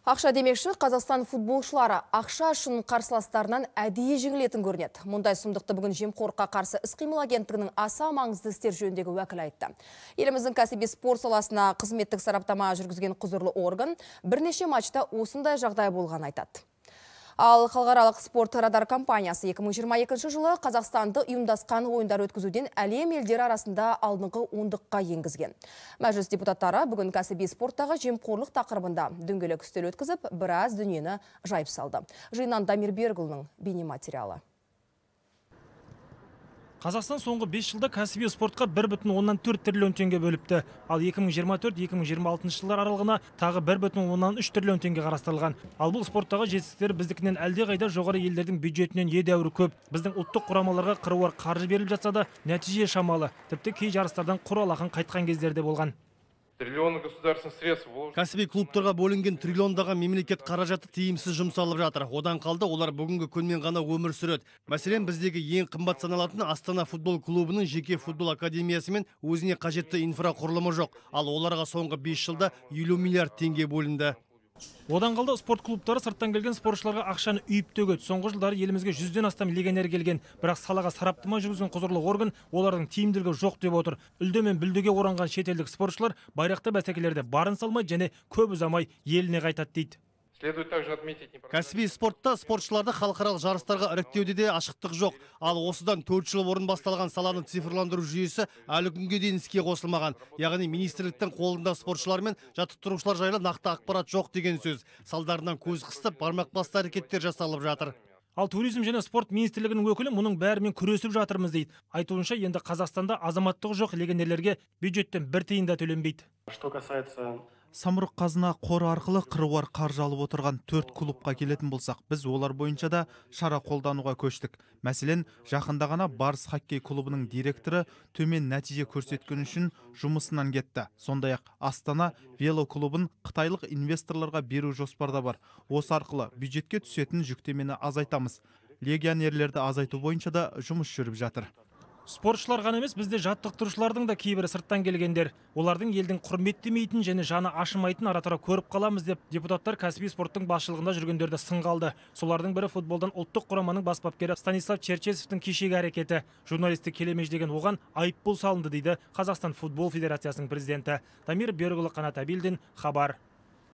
Ақша демекші, Қазақстан футболшылары ақша үшін қарсыластарынан әдейі жеңілетін көрінеді. Мұндай сұмдықты бүгін жемқорлыққа қарсы іс-қимыл агенттігінің аса маңызды істер жөніндегі уәкілі айтты. Еліміздің кәсіби спорт саласына қызметтік сараптама жүргізген құзырлы орган бірнеше матчта осындай жағдай болғанын айтады. Ал халықаралық спорт радар компаниясы 2022 жылы Қазақстанды ұйымдасқан ойындар өткізуден әлем елдері арасында алдыңғы ондыққа енгізген. Мәжіліс депутаттары бүгін кәсіби спорттағы жемқорлық тақырыбында дөңгелек үстел өткізіп, біраз дүниені жайып салды. Жиыннан Дамир Берікұлының бейнематериалы. Қазақстан соңғы 5 жылда кәсіби спортқа 1,4 триллион теңге бөліпті. Ал 2024-2026 жылдар аралығына тағы 1,3 триллион теңге қарастырылған. Ал бұл спорттағы жетістіктер біздікінен әлдеқайда жоғары елдердің бюджетінен едәуір көп. Біздің ұлттық құрамаларға қыруар қаржы беріліп жатса да, нәтиже шамалы. Тіпті кей жарыстардан құр алақан қайтқан кездер де болған. Триллионы государственных средств вложено. Кәсіби клубтарға бөлінген триллиондаған мемлекет қаражаты тиімсіз жұмсалып жатыр. Одан қалды олар бүгінгі күнмен ғана өмір сүреді. Мәселен, біздегі ең қымбат саналатын Астана футбол клубының жеке футбол академиясы мен өзіне қажетті инфрақұрылымы жоқ. Ал оларға соңғы 5 жылда 50 миллиард теңге бөлінді. Одан қалды спорт клубтары сырттан келген спортшыларға ақшаны үйіп төгеді. Соңғы жылдары елімізге 100-ден астам легионер келген. Бірақ салаға сараптама жүргізген құзырлы орган олардың тиімділігі жоқ деп отыр. Үлде мен бүлдеге оранған шетелдік спортшылар байрақты бәсекелерде барын салмай және көп ұзамай еліне қайтады дейді. Следует также отметить Кәсіби спортта спортшыларды халықаралық жарыстарға іріктеуде де ашықтық жоқ. Ал осыдан 4 жыл бұрын басталған саланы цифрландыру жүйесі әлі күнге дейін іске қосылмаған. Яғни министрліктің қолында спортшылар мен жаттықтырушылар жайлы нақты ақпарат жоқ деген сөз. Салдарынан көз қысып, бармақ басты әрекеттер жасалып жатыр. Ал туризм және спорт министрлігінің өкілі мұның бәрімен күресіп жатырмыз дейді. Айтуынша, енді Қазақстанда азаматтығы жоқ легионерлерге бюджеттен бір тиын да төленбейді. Что касается Самұрық Қазына қоры арқылы қыруар қаржы алып отырған 4 клубқа келетін болсақ, біз олар бойынша да шара қолдануға көштік. Мәселен, жақында ғана Барыс хоккей клубының директоры төмен нәтиже көрсеткен үшін жұмысынан кетті. Сондай-ақ Астана вело клубын қытайлық инвесторларға беру жоспарда бар. Осы арқылы бюджетке түсетін жүктемені азайтамыз. Легионерлерді азайту бойынша да жұмыс жүріп жатыр. Спортшылар ғана емес, бізде жаттықтырушылардың да кейбірі сырттан келгендер. Олардың елдің құрметтемейтін және жаны ашымайтын ара-тұра көріп қаламыз деп депутаттар кәсіби спорттың басшылығында жүргендерді сынға алды. Солардың бірі футболдан ұлттық құраманың бас бапкері Станислав Черчесовтің кешегі әрекеті. Журналисті келемеждеген оған айыппұл салынды дейді Қазақстан футбол федерациясының президенті. Дамир Берікұлы, Қанат Әбілдин, Хабар.